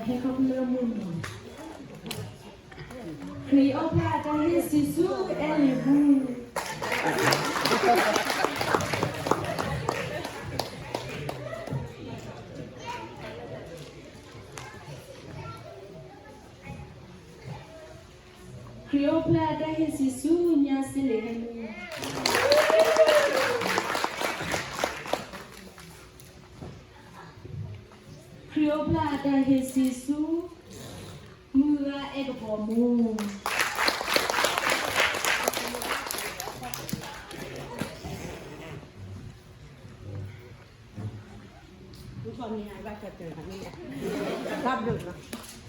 ဟဲခီဖျိမုၢ်နံၤ, ခရံာ်အိၣ်ဖျဲၣ်အတၢ်ဟ့ၣ်ဆံးဆူအဲလံၤပူၤ, ခရံာ်အိၣ်ဖျဲၣ်အတၢ်ဟ့ၣ်ဆံးဆူညါစ့လ့ၣ်ဟဲမူ, ခရံာ်အိၣ်ဖျဲၣ်အတၢ်ဟ့ၣ်ဆံးဆူ မုၢ်ဂၤအဲၣ်ကပီၤမူ.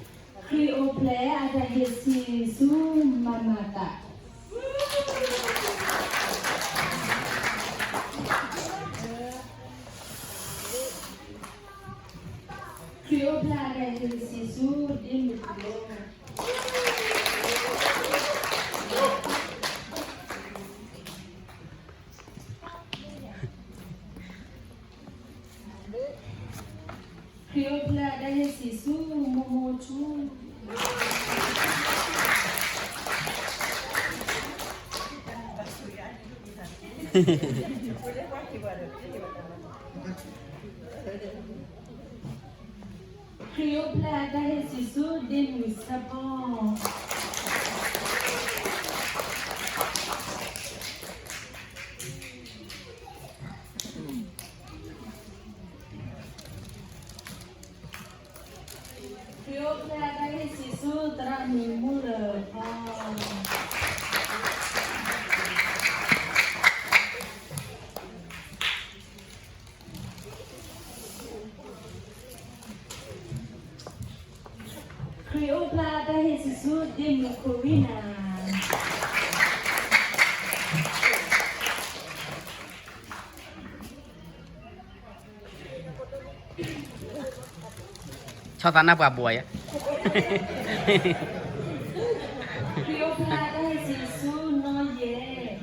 ခရံာ်အိၣ်ဖျဲၣ်အတၢ်ဟ့ၣ်ဆံးဆူမၤမၤသး, ခရံာ်အိၣ်ဖျဲၣ်အတၢ်ဟ့ၣ်ဆံးဆူဒ့မုၣ်ကျိ ခရံာ်အိၣ်ဖျဲၣ်အတၢ်ဟ့ၣ်ဆံးဆူမိၢ်မိၢ်ထူ, ခရံာ်အိၣ်ဖျဲၣ်အတၢ်ဟ့ၣ်ဆံးဆူဒ့မုၣ်စၢဖီ. ခရံာ်အိၣ်ဖျဲၣ်အတၢ်ဟ့ၣ်ဆံးဆူသရၣ်မုၣ်မူလၢၢ်ဖီ. ခရံာ်အိၣ်ဖျဲၣ်အတၢ်ဟ့ၣ်ဆံးဆူဒ့မုၣ်ခိၣ်ရံနၤ. ဆီၣ်သနၢ်ပှၤဘိးယၤ, ခရံာ်အိၣ်ဖျဲၣ်အတၢ်ဟ့ၣ်ဆံးဆူနီၢ်ယဲၢ်.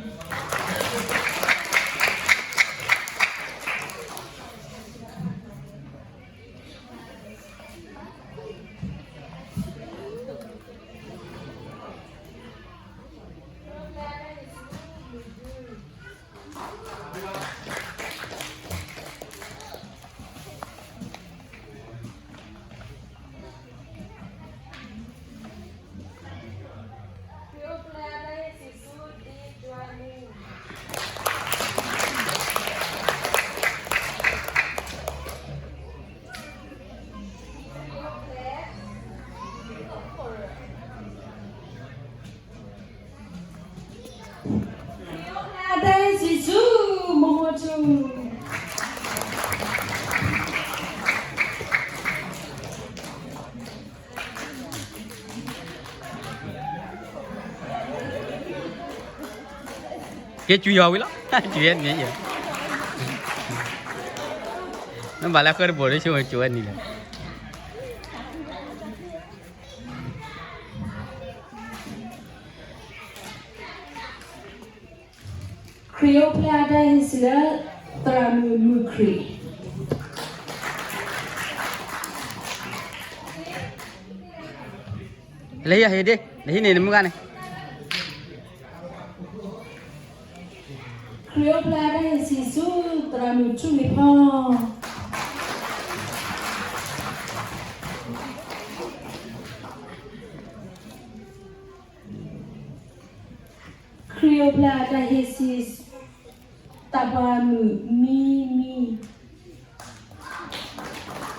အတၢ်ဟ့ၣ်ဆံးဆူမိၢ်မိၢ်ထူ, ကဲ ကွံာ်အီၤဝံၤလီၤ, ကွံာ်ဝဲန့ၣ်, နဘၣ်လၢဃၢတဘိးလၢဆိဝဲကွံာ်ဝဲန့ၣ်လီၤ. ခရံာ်အိၣ်ဖျဲၣ်အတၢ်ဟ့ၣ်ဆံးလၢ သရၣ်မုၣ်မုၢ်ခရံာ်. လၢဟံၣ်ဟ့ၣ်ဒ့, လၢဟံၣ်န့ၣ်နမုၢ်ဂၤန့ၣ်. ခရံာ်အိၣ်ဖျဲၣ်အတၢ်ဟ့ၣ်ဆံးဆူသရၣ်မုၣ်ထူလံၤဖီ. ခရံာ်အိၣ်ဖျဲၣ်အတၢ်ဟ့ၣ်ဆံးဆူ သးပှၢ်မုၣ်မံမံ. ခ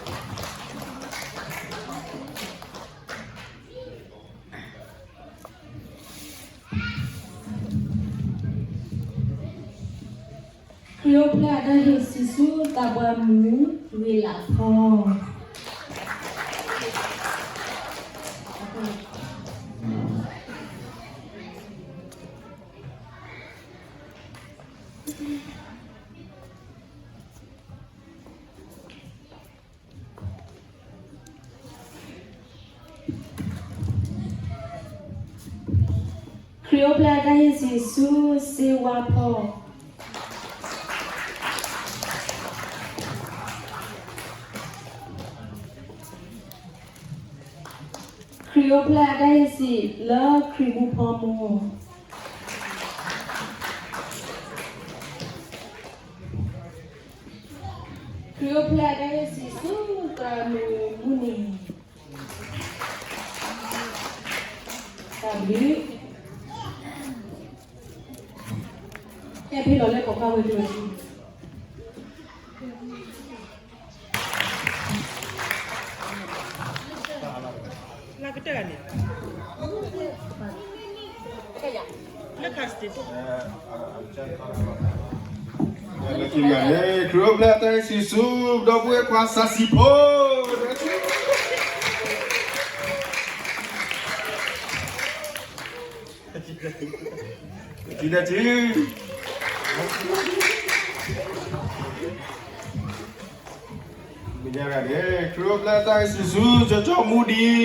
ရံာ်အိၣ်ဖျဲၣ်အတၢ်ဟ့ၣ်ဆံးဆူသးပှၢ်မုၣ်ဂ့ၤလးဖီ. ခရံာ်အိၣ်ဖျဲၣ်အတၢ်ဟ့ၣ်ဆံးဆူစ့ဝါဖီ. ခရံာ်အိၣ်ဖျဲၣ်အတၢ်ဟ့ၣ်ဆံးလၢခရံာ်မူဖီမူ. ခရံာ်အိၣ်ဖျဲၣ်အတၢ်ဟ့ၣ်ဆံးဆူသရၣ်မုၣ်မုၢ်နံၤ. တၢ်ဘျုး. ဟဲဖဲလီၤလၢကီၢ်ခါဝဲတဝဲ လၢကတၢၢ်န့ၣ် လၢခါစတ့း လၢခံဂၤန့ၣ် ခရံာ်အိၣ်ဖျဲၣ်အတၢ်ဟ့ၣ်ဆံးဆူ ဒီပုၢ်ဝဲၢ်ခွါစၤစံဖိ တံၤတံၤ မ့ၢ်ညါဂၤန့ၣ် ခရံာ်အိၣ်ဖျဲၣ်တၢ်ဟ့ၣ်ဆံးဆူ ကၠီကၠီမူဒံး.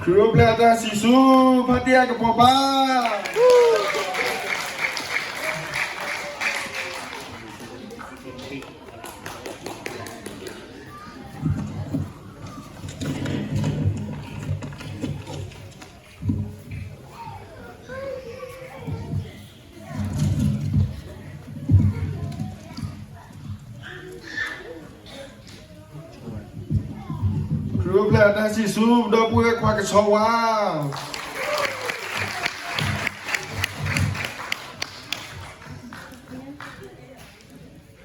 ခရံာ်အိၣ်ဖျဲၣ်အတၢ်ဟ့ၣ်ဆံးဆူ ဖါတံၢ်အကပီၤပၤ. ခရံာ်အိၣ်ဖျဲၣ်အတၢ်ဟ့ၣ်ဆံးဆူ ဒီပုၢ်ဝဲၢ်ခွါကဆီဝါ.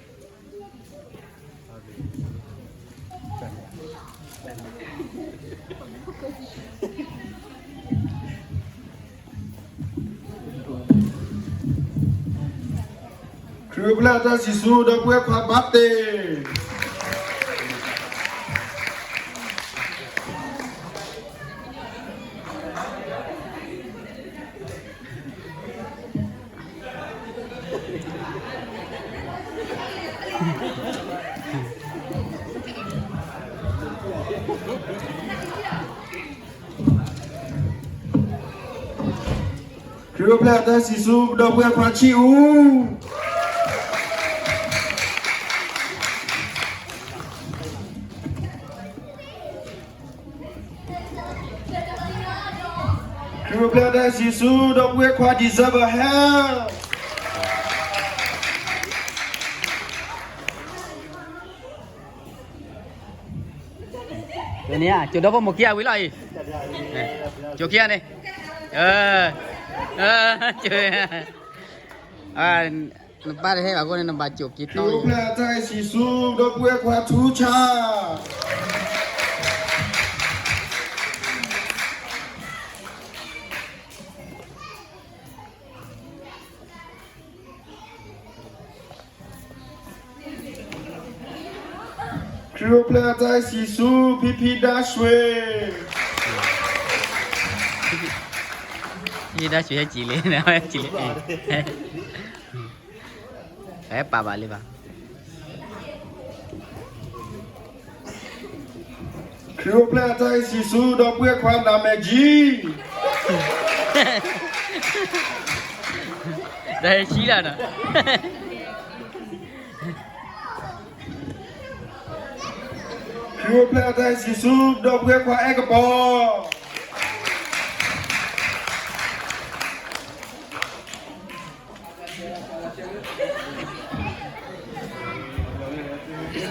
ခရံာ်အိၣ်ဖျဲၣ်အတၢ်ဟ့ၣ်ဆံးဆူ ဒီပုၢ်ဝဲၢ်ခွါဘၣ်တ့ၢ်. ခရံာ်အိၣ်ဖျဲၣ်အတၢ်ဟ့ၣ်ဆံးဆူ ဒီပုၢ်ဝဲၢ်ခွါဆံးအူ. ခရံာ်အိၣ်ဖျဲၣ်အတၢ်ဟ့ၣ်ဆံးဆူ ဒီပုၢ်ဝဲၢ်ခွါ December ဟဲ န့ၣ် ကၠိဒီဖိမိၢ်ခံဂၤဝံၤလီၤအံၤ, ကၠိခံဂၤန့ၣ်, နပၢ်တဟဲဘၣ်အဃိန့ၣ် နဘၣ်ကၠိခံတီၤအံၤ. ခရံာ်အိၣ်ဖျဲၣ်အတၢ်ဟ့ၣ်ဆံးဆူ ဒီပုၢ်ဝဲၢ်ခွါထူဆၣ်. ခရံာ်အိၣ်ဖျဲၣ်အတၢ်ဟ့ၣ်ဆံးဆူ ဖံဖံဒါရွှ့ၤ. ဖံဖံဒါရွှ့ၤ ဟဲက့ၤလံ, ဟဲက့ၤလံ, ဟဲပာ်ဘၣ်လံဘၣ်. ခရံာ်အိၣ်ဖျဲၣ်အတၢ်ဟ့ၣ်ဆံးဆူ ဒီပုၢ်ဝဲၢ်ခွါနမဲာ်ကၠံ. တၢ်ဟ့ၣ်ဆံးလီၤနီၤ. ခရံာ်အိၣ်ဖျဲၣ်အတၢ်ဟ့ၣ်ဆံးဆူ ဒီပုၢ်ဝဲၢ်ခွါအဲၣ်ကပီၤ.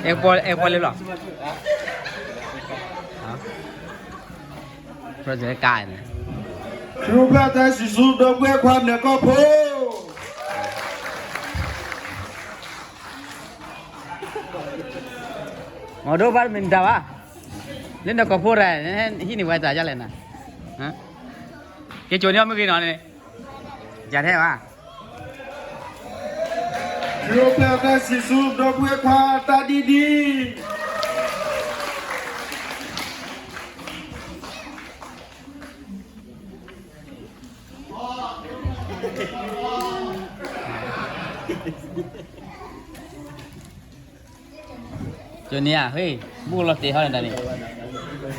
အဲၣ်ကပီၤ, အဲၣ်ကပီၤလၢလီၤ. ခရံာ်အိၣ်ဖျဲၣ်အတၢ်ဟ့ၣ်ဆံးဆူ ဒီပုၢ်ဝဲၢ်ခွါနၢၤကီၢ်ဖိ. မ့ၢ်ဒိဘၣ်မ့ၢ်တၢ်ဘၣ်, လၢနၢၤကီၢ်ဖိတဂၤ ဟံးန့ၢ်ဝဲတၢ်ဒ်လဲၣ်နၤ, က့ၤကၠိန့ၢ်အီၤမ့ၢ်ဂ့ၤနီၤန့ၣ်, ကထဲဘၣ်. ခရံာ်အိၣ်ဖျဲၣ်အတၢ်ဟ့ၣ်ဆံးဆူ ဒီပုၢ်ဝဲၢ်ခွါတၢ်ဒံဒံ. ကၠိန့ၣ်ဧါ, ဟ့ၣ်, ဘူၣ်လီၤတ့ၢ်ဟီန့ၣ်တၢ်န့ၣ်.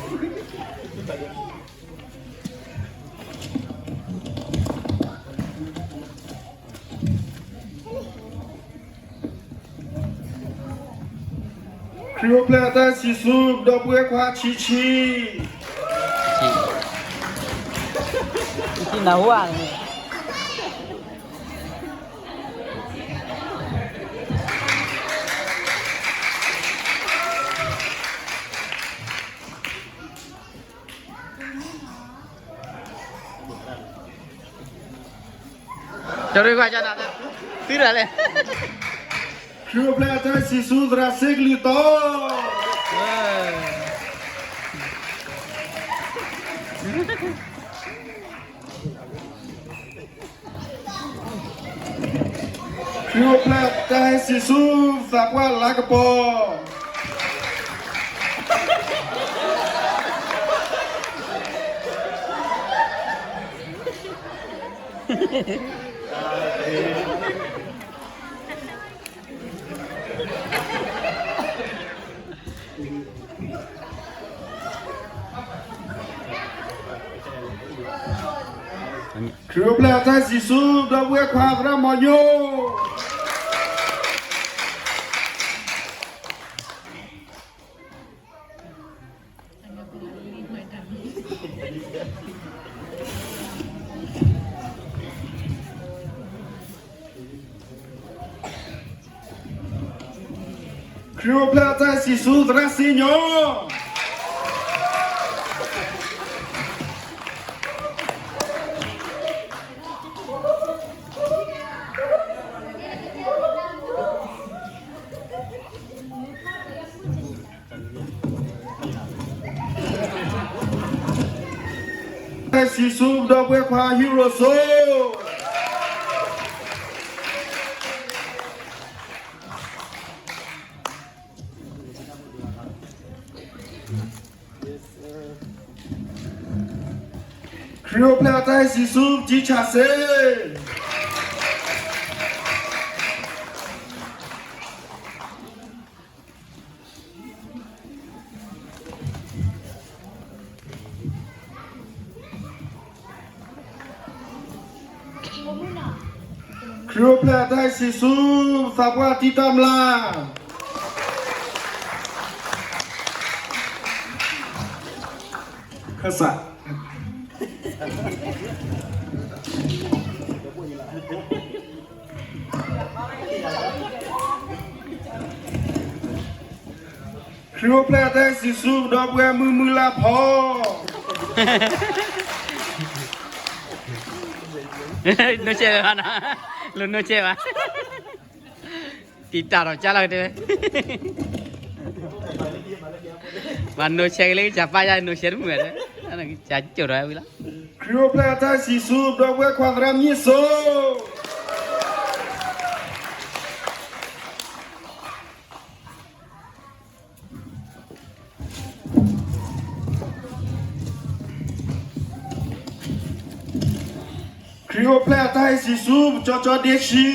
ခရံာ်အိၣ်ဖျဲၣ်တၢ်စံၣ်ဆူ ဒီပုၢ်ဝဲၢ်ခွါဆံးဆံး, ဆံးနၢ်ဟူဧါန့ၣ်. ကၠီၤရ့ၣ်ကွၢ်ကၠီၤတၢ်, သုတၢ်လဲၣ်. ခရံာ်အိၣ်ဖျဲၣ်တၢ်စံၣ်ဆူ သရၣ်စ့ကလုၢ်တီ ခရံာ်အိၣ်ဖျဲၣ်တၢ်ဟဲစံၣ်ဆူ သးပှၢ်လါကပီၤ. ခရံာ်အိၣ်ဖျဲၣ်တၢ်စံၣ်ဆူ ဒီပုၢ်ဝဲၢ်ခွါသရၣ်မီၤညိ ခရံာ်အိၣ်ဖျဲၣ်တၢ်စံၣ်ဆူ သရၣ်စံၣ်ညီၣ်. တၢ်စံၣ်ဆူ ဒီပုၢ်ဝဲၢ်ခွါဟံၣ်ရိၣ်စိ. ခရံာ်အိၣ်ဖျဲၣ်တၢ်စံၣ်ဆူ ကံဆၣ်စ့. ခရံာ်အိၣ်ဖျဲၣ်တၢ်စံၣ်ဆူ သးပှၢ်တံၢ်တၢ်မျၢ်. ခၢၣ်စး. ခရံာ်အိၣ်ဖျဲၣ်တၢ်စံၣ်ဆူ ဒီပုၢ်ဝဲၢ်မုၢ်မုၢ်လၢ်ဖီ. နိၣ်ဆဲးဘၣ်, လိၣ်နိၣ်ဆဲးဘၣ်. တံာ်တာ်ဒီးကၢ်လီၤကတဲဝဲ, ဘၣ်နိၣ်ဆဲးကလၢကစၢ်ပၢ်ယါ နိၣ်ဆဲးတမုာ်ဝဲ, ကၠီၤဒီးဝံၤလီၤ. ခရံာ်အိၣ်ဖျဲၣ်တၢ်စံၣ်ဆူ ဒီပုၢ်ဝဲၢ်ခွါသရၣ်မံၣ်စိ. ခရံာ်အိၣ်ဖျဲၣ်တၢ်စံၣ်ဆူ ကၠီကၠီဒ့ဆံ.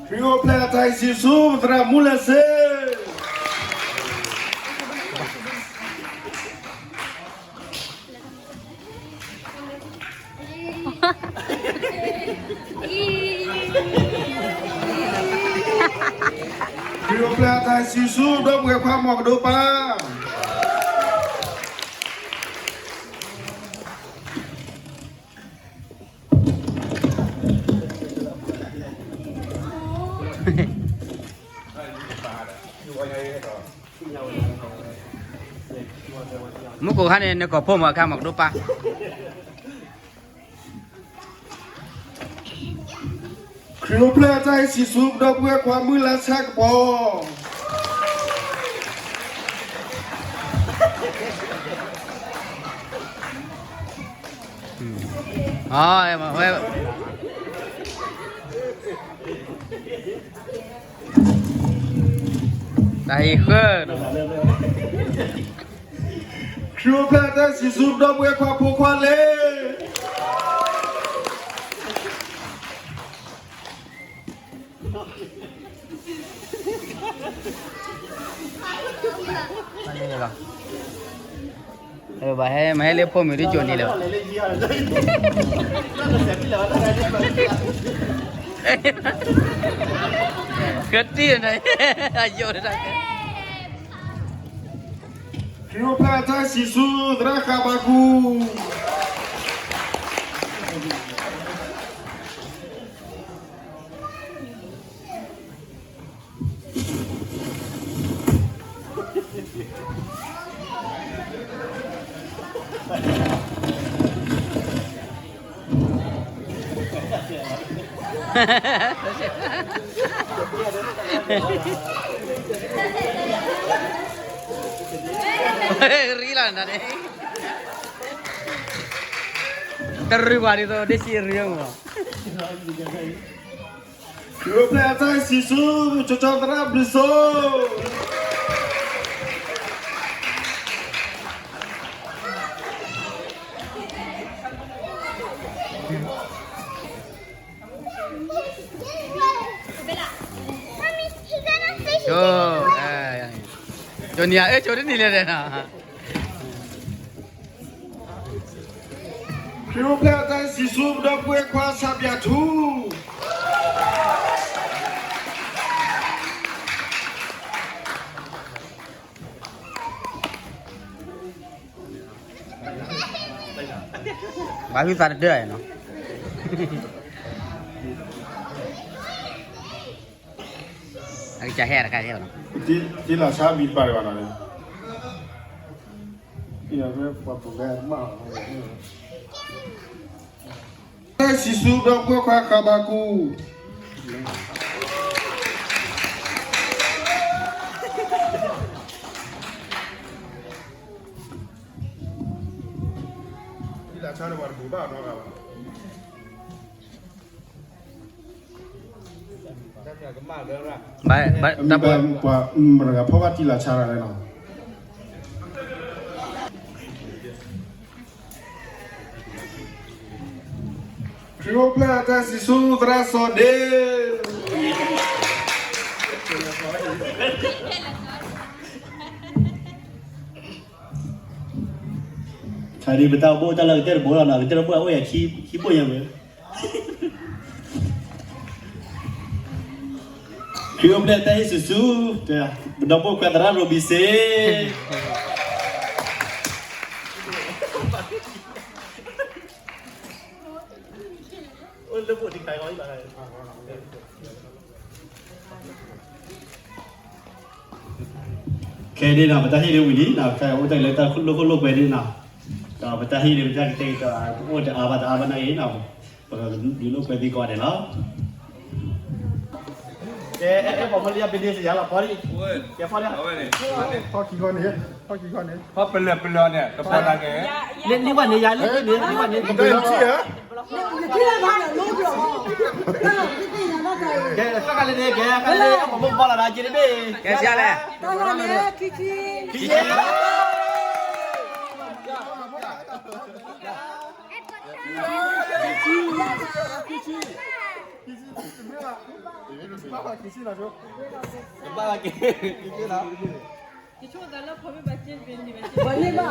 ခရံာ်အိၣ်ဖျဲၣ်တၢ်စံၣ်ဆူ သရၣ်မူလၢစ့. ခရံာ်အိၣ်ဖျဲၣ်တၢ်စံၣ်ဆူ ဒီပုၢ်ဝဲၢ်ခွါမီၢ်ကဒိပၢ်. မူခိၣ်ခါန့ၣ် နကိာ်ဖိမ့ၢ်အခါမီၢ်ကဒိပၢ်. ခရံာ်အိၣ်ဖျဲၣ်တၢ်စံၣ်ဆူ ဒီပုၢ်ဝဲၢ်ခွါမုၢ်လၢ်ဆၣ်ကပီၤ. တၢ်ဟ့ၣ်ဃၢ, ခ ခရံာ်အိၣ်ဖျဲၣ်တၢ်စံးဆူ ဒီပုၢ်ဝဲၢ်ခွါဖိခွါလၢ ဘၣ်ဟဲ မဟဲလၢဖိမုၣ်ဒ်ကၠိၣ်န့ၣ်လၢၤဘၣ်. ကတံၢ်န့ၣ် အယိာ်တၢ်ကဲ ခရံာ်အိၣ်ဖျဲၣ်တၢ်စံးဆူ သရၣ်ဃးဘးကူ ရံလီၤနၤန့ၣ် တရံးဘၣ်ဒ်သိး ဒ့ၣ်စံရံမး ခရံာ်အိၣ်ဖျဲၣ်တၢ်စံးဆူ ကၠီကၠီသရၣ်ဘျုးစိ ကၠိ ကၠိနံၤဧါ အဲ ကၠိတနံၤလဲၣ်ဒီးနီၤ ခရံာ်အိၣ်ဖျဲၣ်တၢ်စံးဆူ ဒီပုၢ်ဝဲၢ်ခွါဆၣ်ဘျးထူ ဘၣ်ဟုသးတဒၢနီၤ အကစၢ်ဟဲတခါဟဲနီၤ တ့လီၤဆါဘံၣ်တပၤဒံးဘၣ်နီၤ တၢ်စံးဆူဒီပုၢ်ဝဲၢ်ခွါဃးဘးကူ တ့လီၤဆါတပၤတဘူၣ်ဘၣ်နီၤ ဘၣ် ဘၣ် တၢ်ပှၤ ပှၤ မတၤဂၤဖီၣ်ဘၣ်တံၢ်လီၤဆါတၢ်လဲၣ်နီၤ ခရံာ်အိၣ်ဖျဲၣ်တၢ်စံးဆူသရၣ်စီၤဒ့ ခါဒ်ပတၢ်အိၣ်ဖှိၣ်တၢ်လၢကတၢၢ်တဘိလီၤနီၤ ကတၢၢ်တဘိအိၣ်ယၤခံဘိညါဝဲ ခရံာ်အိၣ်ဖျဲၣ်တၢ်ဟ့ၣ်စူၤစူၤ ပဒီပုၢ်ဝဲၢ်ခွါသရၣ်ရိဘံစ့ ခဲအံၤန့ၣ်နီၤ ပတၢ်ဟ့ၣ်န့ၣ်ဝံၤလံနီၤ ပတၢ်အိၣ်တၢ်လၢတၢ်လိၣ်ခိၣ်လိၣ်ကွဲန့ၣ်နီၤ ဒီးပတၢ်ဟ့ၣ်န့ၣ် ပတၢ်ကတဲာ်ကတီၤ ပအိၣ်တအါဘၣ်တအါဘၣ်နာ်က့နီၤ ပကဒုးလိၣ်ကွဲသံကိးဂၤဒဲးလီၤ. ကဲ အဲၣ်အဲၣ်ပှၤမၢလၢယၤ ဘ့ၣ်ဒ့စ့ယၤလီၤ ဖီဒံး ကဲဖီဒံး ဖီခံခီန့ၣ် ဖီခံခီန့ၣ် ဖီပလၢာ်ပလၢာ်န့ၣ် တဖီလာ်က့ၤ လ့ဝဲန့ၣ်ယၤ လ့န့ၣ် လ့ဝဲန့ၣ် ကဲ ကဲလၢန့ၣ် ကဲ ကဲလၢန့ၣ် ပှၤမၢဘီလီၤဒီးက့ၤတဘ့ၣ် ကဲဆံးလဲၣ် ခံဆံ တဘၣ်က့ၤ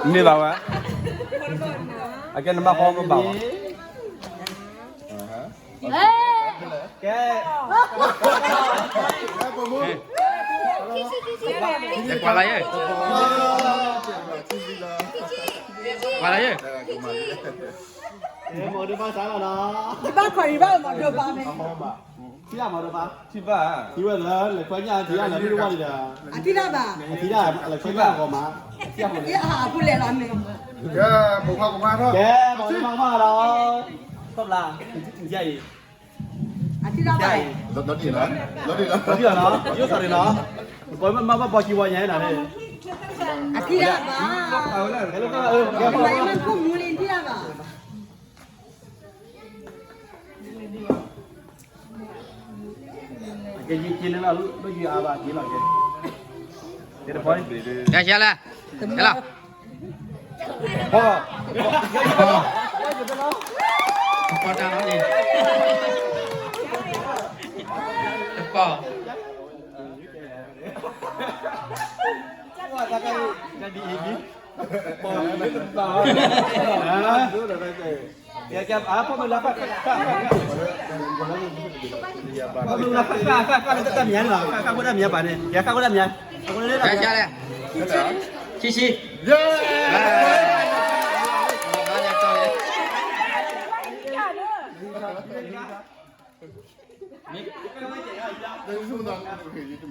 န့ၢ်ဘၣ်ဝဲ အကဲနဘၣ်ဃီမ့ၢ်ဘၣ်ဝဲ ကဲ ကွၢ်လၢယဲ ကွၢ်လၢယဲ မ့ၢ်ဒိဘၣ်စၢ်လီၤနီၤ ယဘၣ်ခွဲးယဘၣ်မ့ၢ်ဒိဘၣ်မ့ၢ် ထံၣ်ဘၣ်မ့ၢ်ဒိဘၣ် ထံၣ်ဘၣ် ထံၣ်ဝဲလၢ လဲၤခွဲညၣ်ထံၣ်လၢမ့ၢ်တဝါလံဒီး အထံၣ်တၢ်ဘၣ် အထံၣ်တၢ် လဲၤခွဲညၣ်ဂီၤမး အထံၣ်အဟးအပူၤလဲၤလီၤမ့ၢ် ကဲ ပိာ်ခွါကမၣ်ထီၣ် ကဲ ပိာ်ခွါကမၣ်လီၤ ခီပလၢ ယဲအံၤ အထံၣ်တၢ်ဘၣ် လီၤဒံးလီၤ လီၤဒံးလီၤ ယိၣ်စီၤဒံးလီၤ ပမ့ၢ်မၤဘၣ်ပီၢ်ကံဝါညါနၤန့ၣ် အထံၣ်တၢ်ဘၣ် ကဲ ကဲ ကဲ ကဲ ကဲ ကဲ ကဲလၢ ကဲလၢ ပီၢ်, ပီၢ်, ပီၢ်တၢ်လီၤန့ၣ်, တပီၢ်, တၢ်လဲၣ်, ခံဆံ,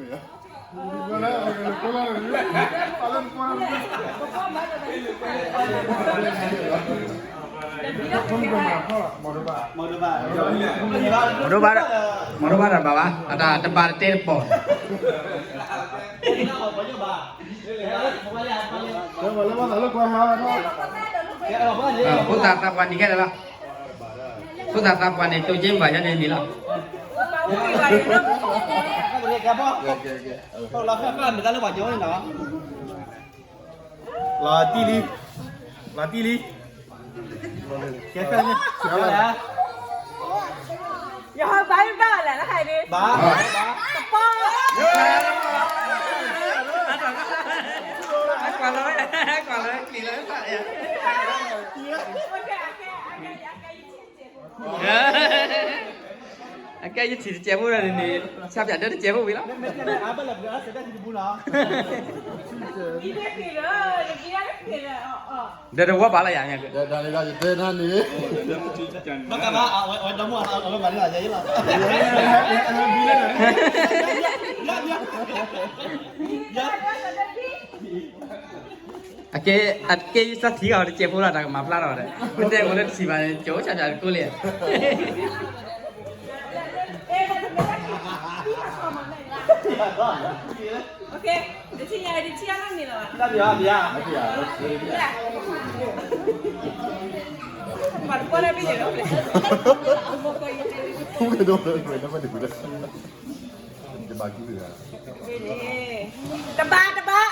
မီၤဒိၣ်ဘၣ်, မီၤဒိၣ်ဘၣ်တဘၣ်ဘၣ်, အတၢ်တဘၣ်တတဲတပီၢ်, ဖိသၣ်သးပှၢ်န့ၣ်ခဲလၢာ်လီၤ, ဖိသၣ်သးပှၢ်န့ၣ် တိစ့မ့ၢ်ဘၣ်ယါန့ၣ်န့ၣ်လီၤ, လီၤတံၢ်လံ, လီၤတံၢ်လံ, ကဲ, ယဟိဘၣ်ဘၣ်လဲၣ်, ဘၣ်, တပီၢ်, ကွၢ်လီၤ, ကွၢ်လီၤ, ကျံၤလီၤ, အကဲယထံၣ်တစဲးဖိဒီးန့ၣ်, ဆၣ်ပၠးဒၢတစဲးဖိဝံၤလီၤ, ဒီးတဝီဘၣ်လၢယၤ, အကဲ, အကဲယသးထံၣ်အီၤတစဲးဖိလီၤ, တၢ်ကမၤဖျါထီၣ်ဒီး, ပတဲအိၣ်လၢတထံၣ်ဘၣ်န့ၣ် ကၠိဆၣ်ပၠးတကိးလံ, တဘၣ်တဘၣ်,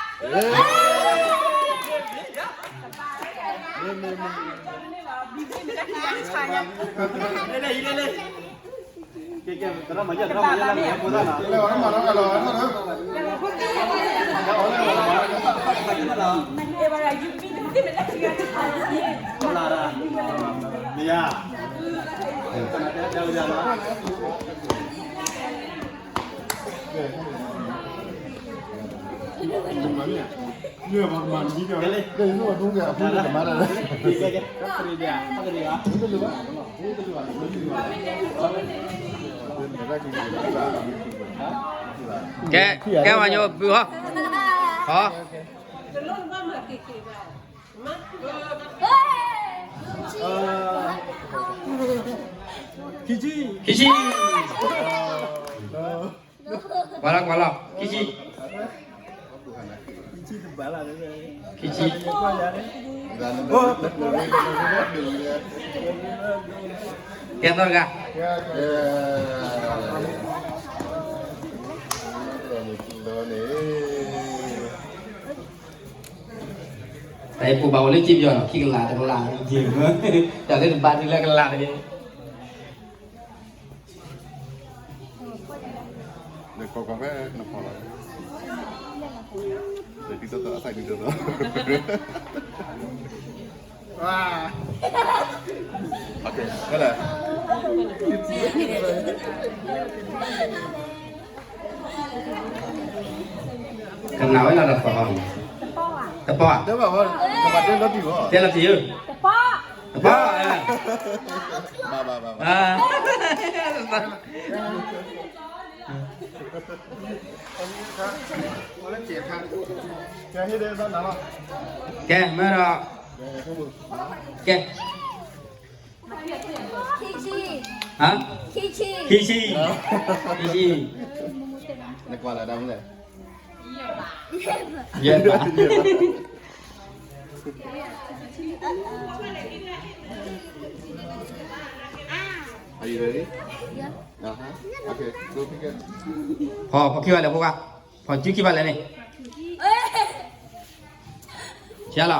ကဲ, ကဲဝဲညိဘုဟီ, ဟီ, ခံဆံ, ကွၢ်လီၤ, ကွၢ်လီၤ, ခံဆံ, ခံဆံ, ကဲသီတဂၤ, တၢ်အံၤပူၤဘၣ်အိၣ်လၢစံၣ်ပယီၤနီၤ, ခံကလးတကလး, တၢ်လၢတဘၣ်ဒ်လၢကလးတဂ့ၤ. နကွၢ်ကွၢ်ဖဲနကွၢ်လီၤ, ဒ်သိးသိးအသးဒ်သိးသိး, ဝါ, ဖဲလဲၣ်, ကနၣ်ဝဲလၢတၢ်သီၣ်, တပီၢ်ဧါ, တဲလီၤတံၢ်ဧၢ, တပီၢ်, ဘၣ်ဘၣ်ဘၣ်ဘၣ်, ကဲမ့ၢ်ဒီး, ကဲ, ခံဆံ, ခံဆံ, ခံဆံ, နကွၢ်လၢဒၣ်မလဲၣ်, ယဲၢ်ဘၣ်, ယဲၢ်ဘၣ်. Are you ready? Yeah. Uh-huh. Okay, go pick it. ဖီၣ်, ဖီၣ်ခံဘၣ်လဲၣ်ဖိခွါ, ဖီၣ်စုခံဘၣ်လဲၣ်န့ၣ်, ဆံးလီၤ.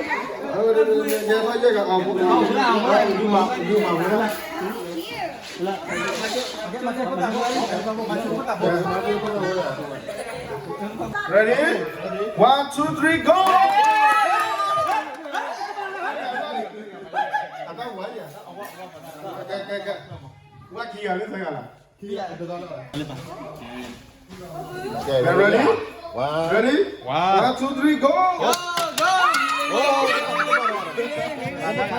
Ready? One, two, three, go! ဝါခံဂၤလၢသၢဂၤလီၤ. Ready? Ready? One, two, three, go!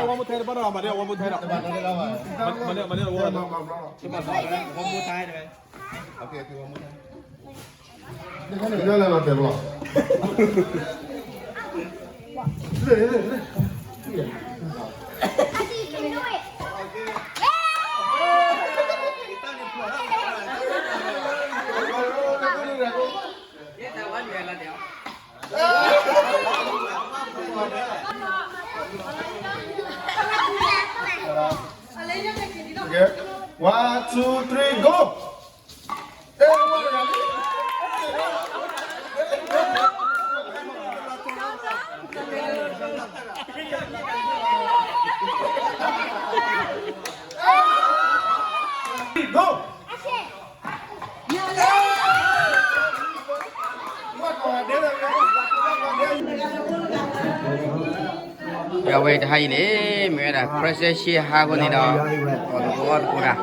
ဝါမူထဲတဘၣ်ဒီး မၤန့ၢ်ဝါမူထဲဒီး မၤန့ၢ် မၤန့ၢ်ဝါမူထဲဒီး Okay. One, two, three, go! ဒီးအဝဲတဟါအံၤန့ၣ် မ့ၢ်ဝဲဒၣ် Christmas ဟါအဃိန့ၣ်ဒီး အီၣ်သကိးအီသကိးတၢ်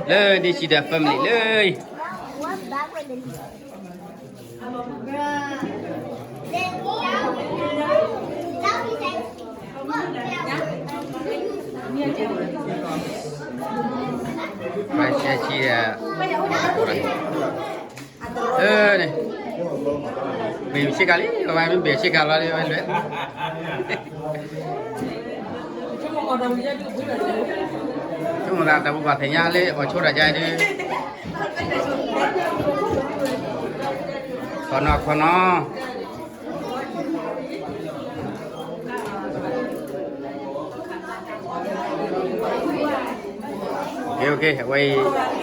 လၢ Nishida family လၢ Christmas အီၣ်သကိးတၢ် န့ၣ် ဘ့ၣ်ဆ့ကၤလံ ပမ့ၢ်ဘ့ၣ်ဆ့ကၤလီၤဒီးဝဲလွဲၢ် ဆိကမိၣ်သးတၢ်ဘူၣ်ဘၣ်သ့ၣ်ညါလၢအီၣ်ဆိတၢ်ယါဒုး ခီနီခီနီ အဝဲအံၤ